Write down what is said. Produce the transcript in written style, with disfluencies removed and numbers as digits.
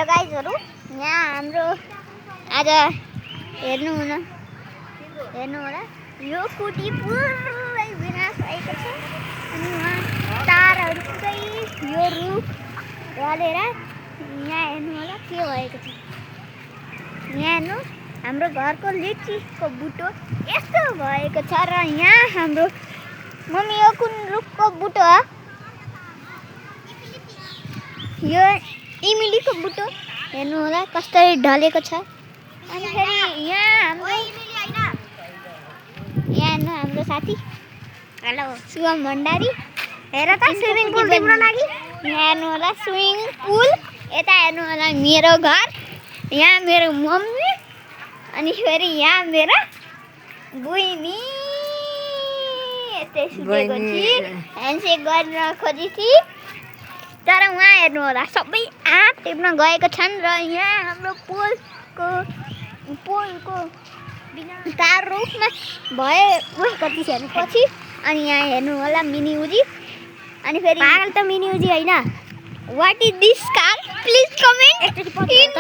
गाइजहरु यहाँ हाम्रो आज हेर्नु होला यो कुटी पुरै विनाश भएको छ अनि वहाँ तारहरु पुरै यो रुख ढलेर यहाँ हेर्नु होला के भएको छ। यहाँ हेर्नु हाम्रो घरको लिचीको बुटो यस्तो भएको छ र यहाँ हाम्रो मम्मी यो कुन रुखको बुटो हो? यो इमिलीको बुटो हेर्नु होला कसरी ढलेको छ। अनि फेरि यहाँ हेर्नु हाम्रो साथी हेलो शुभम भण्डारी हेर त स्विमिङ पुल तिम्रो लागि। यहाँ हेर्नु होला स्विमिङ पुल, यता हेर्नु होला मेरो घर, यहाँ मेरो मम्मी अनि फेरि यहाँ मेरो बुइनी यतै सुतेको थिए ह्यान्डसेक गर्न खोजी थिए तर उहाँ हेर्नु होला सबै आँप टिप्न गएको छन् र यहाँ हाम्रो पोलको तार रुखमा भए कति पछि अनि यहाँ हेर्नु होला मिनी उजी अनि फेरि पागल त मिनी उजी हैन। What is this car? Please comment.